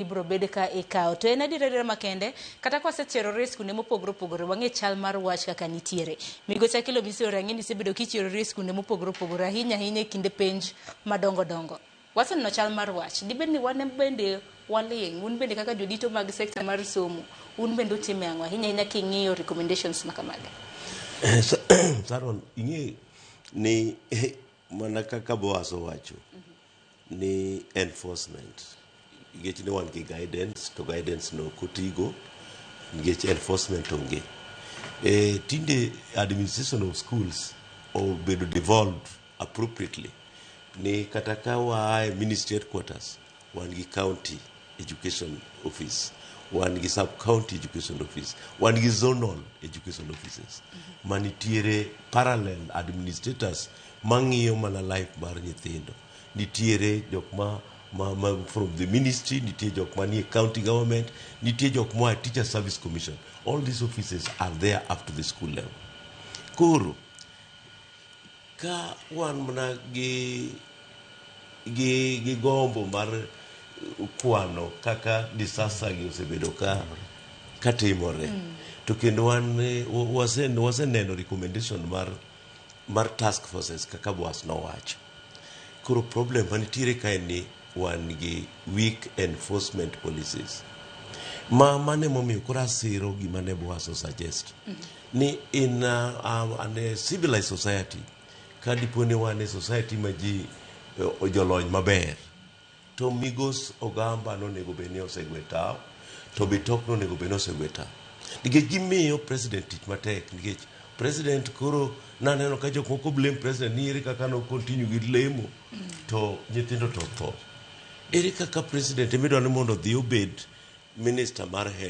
Ibiro bed ka ikawo. To en adier adiera makende, kata kwasecherore e skunde mopogore opogore, wang'e chal mar wach kaka nitiere. Migosi Akelo Misiore, ang'e ni isebedo kichierori e skunde mopogore opogore, ahinya ahinya e kinde penj madongo dongo. Waseneno chal mar wach. Dibed ni wan bende waling', un bende kaka jodito mag sekta mar somo, un bende utime ang'o, ahinya ahinya king'iyo recommendations ma kamagi? Sharon, ing'e ni mana kaka Boaz owacho ni enforcement nikech ne wan gi guidance to guidance no ok otigo nikech enforcement onge. Tinde administration of schools obedo devolved appropriately ni kata ka waa e ministry headquarters, wan gi county education office, wan gi sub county education office, wan gi zonal education offices manitiere parallel administrators mang'iyo mana life mar nyithindo. Nitiere jok ma from the ministry, nitie jok manie county government, nitie jok moa e Teacher Service Commission. All these offices are there up to the school level. Koro ka wan mana gi gombo mar kwano kaka disaster gi osebedo ka timore, to kendo wan waseneno recommendation mar task forces kaka Boaz nowacho. Koro problem manitiere kae ni wan gi weak enforcement policies ma mane momiyo koro asiro gima ne Boaz o suggest ni in an a civilized society, ka dipo ni wan e society ma ji jolony maber, to Migos Ogamba nonego bed ni osegwe tawo, to Bitok nonego bed ni osegwe tawo, nikech gimiyo president tich matek, nikech president koro naneno ka jok moko blame president ni ere kaka no continue gi lemo to nyithindo to tho. Ere kaka president emidwa ni mondo odhi obed minister mar health?